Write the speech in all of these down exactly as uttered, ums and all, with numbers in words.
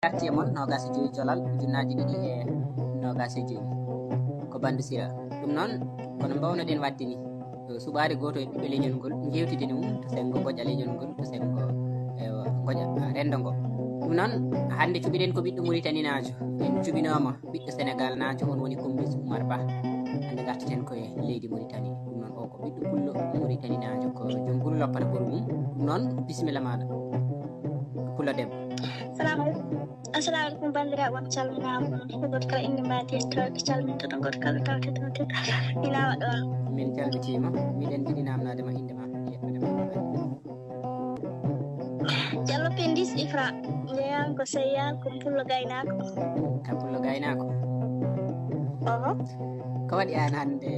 Arti e mon noogaas e jowi jolal, ujunnaaji ɗiɗi e noogaas e jowi. Ko Bandu Sira. Ɗum noon, kono mbawnoɗen waɗde ni. Ɗo suɓaade gooto e ɓiɓɓe leñol ngol, njeewtiden e mum to senngo ngoƴa leñol ngol, to senngo, ewa, ngoƴa, ah, renndo ngo. Ɗum noon, hannde cuɓiɗen ko ɓiɗɗo Muritaninaajo. En cuɓinooma ɓiɗɗo Senegaalnaajo, on woni Kumbis Umar Bah. Hannde ngarteten ko e leydi Muritani. Ɗum noon, o ko ɓiɗɗo pullo Muritaninaajo, ko joom gulu loppata ɓuru mum. Ɗum noon, bisimilla maaɗa, pullo debbo. Salamu aleykum. Assalamu aleykum, banndiraaɓe, on calminaama. Onon fof, gooto kala innde ma, e to calmintoɗon, gooto kala tawte tawte ina waɗa on. Min calmitiima. Miɗen njiɗi naamnaade ma innde ma, yettude ma. Jallo Pendis Ifra, njeyan ko Seyyal, ko pullo gaynaako. Ka pullo gaynaako? Oho. Ko waɗi aan hannde,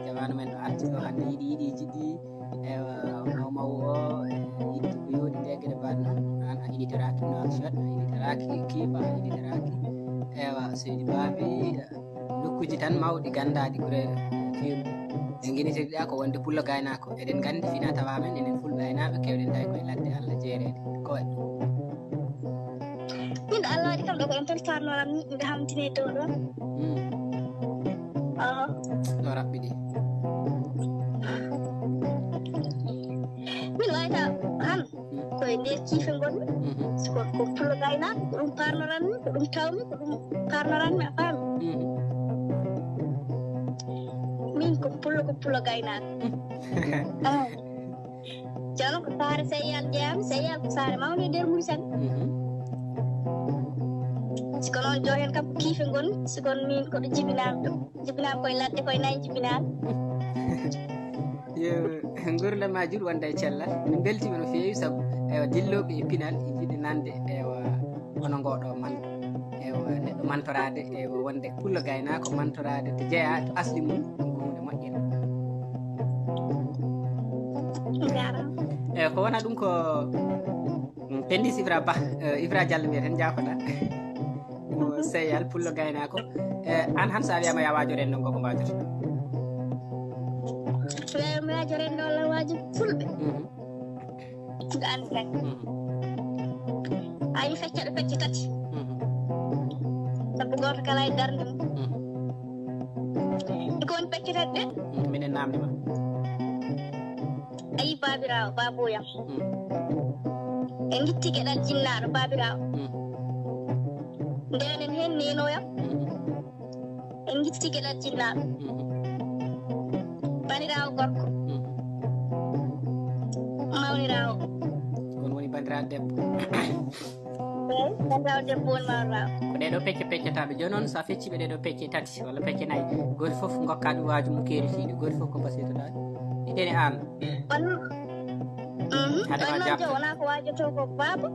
jamaanu men ɗo arti ɗo hannde, yiɗi yiɗi jiɗi, ewa, maw maw o, e yiɗi ko yooɗi nde gere mbaɗno, aan a initoraaki, no action, a initoraaki, kiifa, a initoraaki. Ewa, seydi Baabi, nokkuuji tan mawɗi ganndaaɗi gure fiiru. En ngini tirɗa ko wonde pullo gaynaako. Eɗen nganndi fina tawa men enen fulɓe aynaaɓe kewɗen tawi koye ladde Allah jeereede. Ko waɗi? Min Allah waɗi kam ɗo ko ɗon tan farnoram ni, miɗo hamtini e dow ɗon. Hmm. Oho. Ɗo raɓɓiɗi. Min wayta han. Hmm. Ko e nder kiife ngonmi. Mhm. Ko, ko pullo gaynaako, ko ɗum parnoranmi, ko ɗum tawmi, ko ɗum parnoranmi, a faami? Mhm. Min ko pullo, ko pullo gaynaako. Ah. Jooni ko saare Seyyal njeyaami, Seyyal ko saare mawnde e nder Muritani. Mhm. Si ko noon, jo heen kam ko kiife ngonmi, si kono min ko ɗo jibinaami ɗo. Jibinaama koye ladde, koye nayi jibinaama. Yo, nguurndam maa juut wonda e cellal. Min mbeltiima no feewi sabu, ewa, dillooɓe e pinal e jiɗde nande, ewa, hono ngoo ɗoo manto. Ewa, neɗɗo mantoraade, ewa, wonde pullo gaynaako mantoraade to jeyaa to asli mum, ɗum ko huunde moƴƴere. Njaaraama. Ewa, ko wona ɗum ko, mm, Pendis Ifra Bah, eh, Ifra Diallo mbiyeten, njaafoɗaa. Ko Seyyal, pullo gaynaako. Eh, aan han so a wiyaama ya waajo renndo ngo, ko mbaajotoɗaa? So wiyaama waajo renndo walla waajo fulɓe? Mhm. Mbiɗa anndi kadi. Mhm. A yi feccaɗo pecce tati. Mhm. Sabu gooto kala e darnde mum. Mhm. Ko woni pecce tati ɗe? Mhm. Minen naamnde ma. A yi baabiraawo, baabooyam. Mm. En ngitti geɗal jinnaaɗo, baabiraawo. Mm. Ndenen heen neenoyam. Mm. En ngitti geɗal jinnaaɗo. Mm. Baniraawo gorko. Mm. Mawniraawo. On woni bandiraaɗo debbo. Eey, bandiraawo debbo woni mawniraawo. Ko ɗee ɗoo pecce peccataaɓe. Jooni noon, so a fecciiɓe ɗee ɗoo pecce tati walla pecce nayi, gooto fof ngokkaa ɗum waaju mum keeritiiɗo, gooto fof ko basiytoɗaa. Ɗiɗen e aan. On, mhm, hade on ma noon jaabto. Jo, wonaa ko waajotoo ko baaba,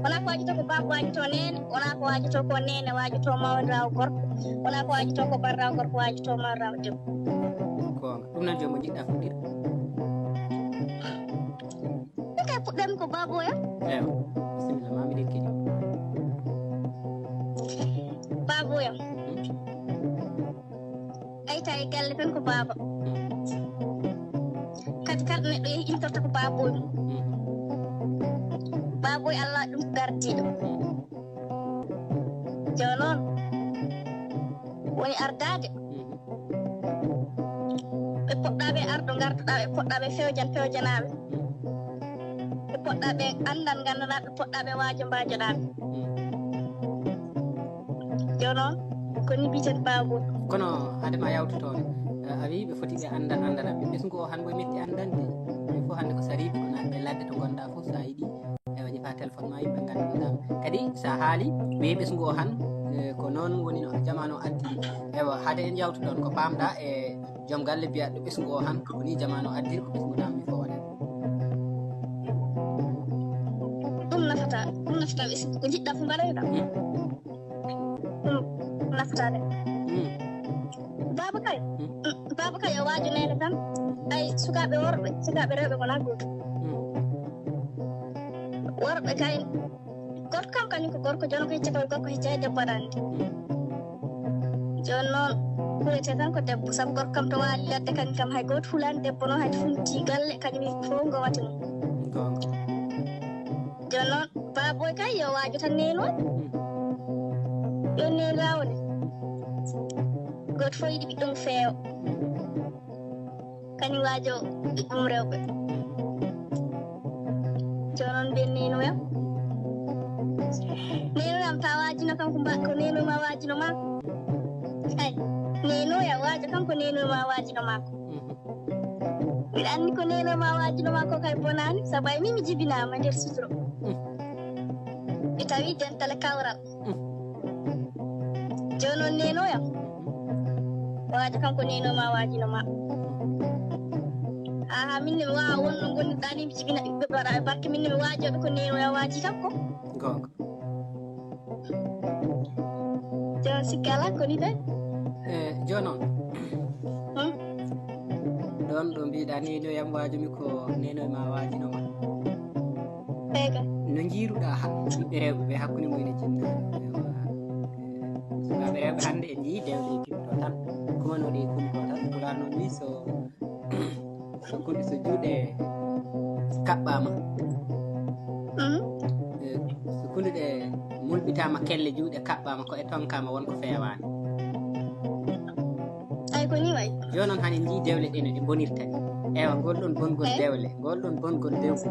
wonaa ko waajotoo ko baaba waajotoo neene, wonaa ko waajotoo ko neene waajotoo mawniraawo gorko, wonaa ko waajotoo ko bandiraawo gorko waajotoo mawniraawo debbo. Goonga. Ɗum noon jooni mo njiɗɗaa fuɗɗirde. Ɗum kay puɗɗanmi ko baabooyam. Eewa. Bisimilla ma, miɗen keɗii. Baabooyam. Mhm. Ɓayta e galle tan ko baaba. Mhm. Kadi kala ɗo neɗɗo yehi intorta ko baabooy mum. Mhm. Baabooy Allah ɗum ko gardiiɗo. Mhm. Jooni noon woni ardaade. Mhm. Ɓe poɗɗaa ɓe ardo ngarduɗaa, ɓe poɗɗaa ɓe fewjan fewjanaa ɓe. Mhm. Ɓe poɗɗaa ɓe anndan nganndanaa, ɓe poɗɗaa ɓe waajo mbaajoɗaa ɓe. Mhm. Jooni noon, ko ni mbiyeten baabooy. Kono hade ma yawtu toon, a, a wii ɓe foti ɓe anndan, anndana ɓe. Ɓesngu o han mbo metti anndande. Ɓe fof hannde ko sariiɓe, ko naaɓe ladde to ngonɗaa fof, so a yiɗi, ewa, ƴefa téléphone ma, yimɓe ngannda ɗum. Kadi so a haali, ɓe ɓesngu o han, eh, ko noon woni no jamaanu o addi. Ewa, hade en yawtu ɗoon, ko paamɗaa e joom galle biyaɗo ɓesngu o han, ko ni jamaanu o addi, ko ɓesngu nammi fof waɗen. Ɗum nafata, ɗum nafata ɓesngu, ko njiɗɗaa fof mbaɗoyɗaa. Hmm. Ɗum nafata de. Hmm. Baaba kay, hmm, baaba kay o waajo neene tan. Ay, sukaaɓe worɓe, sukaaɓe rewɓe ngonaa gootum. Hmm. Worɓe kay, gorko kam kañum ko gorko, jooni ko hecce ko gorko hecce, hay debbo aɗa anndi. Hmm. Jooni noon, kulete tan ko debbo, sabu gorko kam to waali ladde, kañum kam hay gooto hulaani, debbo noon hay to funti galle, kañum fof ngowata mum. Goonga. Jooni noon, Boy kay yo waajo tan neenooya. Yo neenoya woni. Gooto fof yiɗi ɓiɗɗo mum feewa. Kañum waajo ɓiɓɓe mum rewɓe. Jooni noon mbiyen neenoyam. Neenoyam ta waajino kam ko mba-, ko neenoy ma waajino ma. Ay, neenoyam waajo kam ko neenoy ma waajino ma. Mbiɗa anndi ko neenoy ma waajino ma ko kay bonaani, sabu ay min mi jibinaama nder suturo. Mi tawi dental e kawral. Jooni noon neenoyam. Waajo kam ko neenoy ma waajino ma. Aha, min ne mi waawa won no ngonirɗa ni mi jibina ɓiɓɓe mbaɗa e barke min ne mi waajooɓe ko neenoyam waaji kam ko. Goonga. Jooni sikki alaa ko ni kay. E, jooni noon. Hmm? Ɗoon ɗo mbiɗa neenoyam waajumi ko neenoy ma waajino ma. Eega. No njiiruɗa ha-, ɓiɓɓe rewɓe ɓe hakkunde mum ene jinna? Sukaaɓe rewɓe hannde en njiyii dewle e pimto tan. Kumano ɗe kumto tan. Pulaar noon wi so, so kunde, so juuɗe kaɓɓaama. Mhm. E, so kunduɗe mulɓitaama, kelle juuɗe kaɓɓaama, ko e tonkaama won ko feewaani. Ay, ko ni wayi. Jooni noon, hani njii dewle ɗe no ɗe mbonirta ni. Ewa, ngol ɗon bongol Eh? dewle, ngol ɗon bongol dewle.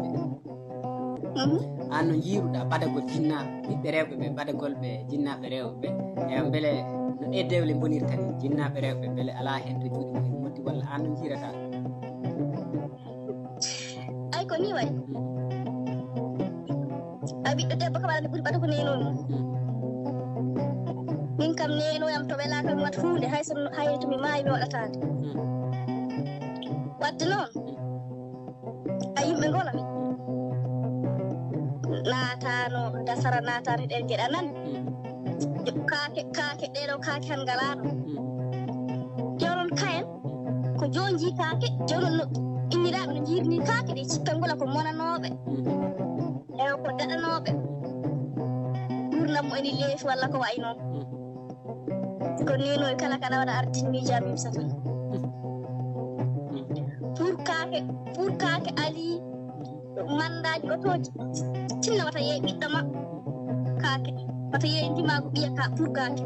Mhm. Aan no njiiruɗaa ɓadagol jinnaaɓe, ɓiɓɓe rewɓe ɓe, ɓadagol ɓe jinnaaɓe rewɓe ɓe? Ewa, mbele no ɗe dewle mbonirta ni, jinnaaɓe rewɓe, mbele alaa heen to juuɗe mumen moƴƴi, walla aan no njiirataa? Ay, ko ni wayi. A ɓiɗɗo debbo kam aɗa ɓuri ɓata ko neenoy mum. Min kam neenoyam to welaaka mi waɗa huunde, hay so, hay to mi maayi mi waɗataa nde. Wadde noon, a yimɓe ngolo mi. Naataano, dasara naataano ɗen geɗa nan. Kaake, kaake, ɗeɗo kaake han ngalaano. Jonon kayen, ko jonji kaake, jonon no inniraaɓe no njirni kaake ɗe cikka ngola ko monanooɓe. Ewa ko daɗanooɓe. Ngurndan mo eni leefi walla ko wayi noon. Ko neenoy kala kala waɗa ardin miija mimsa tan. Pour kaake, pour kaake ali, mandaaji otooji, tinna wata yeey ɓiɗɗo ma. Kaake, wata yeey ndimaagu ɓiya ka pour kaake.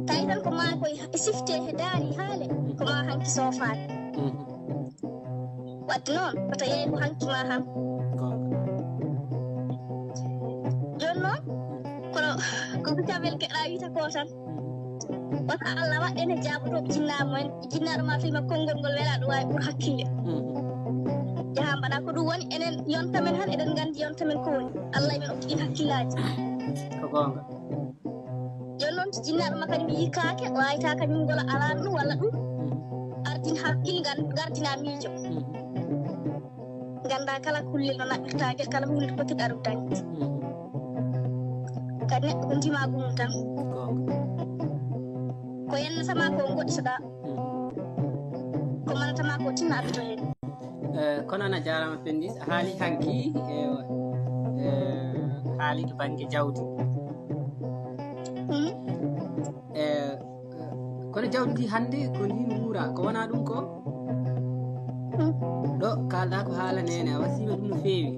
Tawi tan ko maa koye sifte he daari haale, ko maa hanki soofaani. Wadde noon, wata yeey ko hanki ma han. Jooni noon, kono ko ko Jamel keɗa wiita ko tan. Wata Allah waɗ en e jaabotooɓe jinnaaɗo men, jinnaaɗo ma fii ma konngol ngol welaa ɗo waawi ɓur hakkille. Jaha mbaɗa ko ɗum woni, enen yonta men han, eɗen nganndi yonta men ko woni. Allah e men okki ɗin hakkillaaji. Ko goonga. Jooni noon, so jinnaaɗo ma kadi mi yii kaake, o ayta kañum ngol a alaano ɗum walla ɗum. Ardin hakkil ngan, gardina miijo. Ngannda kala kullel no naɓirta ngel, kala huunde ko pottuɗa ɗum dañde. Kadi neɗɗo ko ndimaagu mum tan. Goonga. Ko yennata ma ko ngoɗɗitoɗa. Ko manata ma ko tinna abbito heen. Eh, kono ana jaaraama Fendis, a haali hanki, eh, eh, haali to bannge jawdi. Mhm. Eh, eh, kono jawdi ndi hannde ko ndin wuura, ko wona ɗum ko? Mhm. Ɗo kaalɗa ko haala neene, a wasiima ɗum no feewi.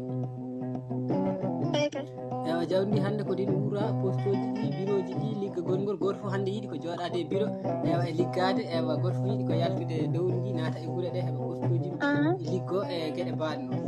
Eey kay. Ewa, jawdi ndi hannde ko ndin wuura, postooji ɗi, birooji ɗi, liggagol ngol, gooto fof hannde yiɗi ko jooɗaade e biro, ewa, e liggaade, ewa, gooto fof yiɗi ko yaltude e lowdi ndi, naata e gure ɗe, heɓa postooji mum, liggo e geɗe baaɗe noon.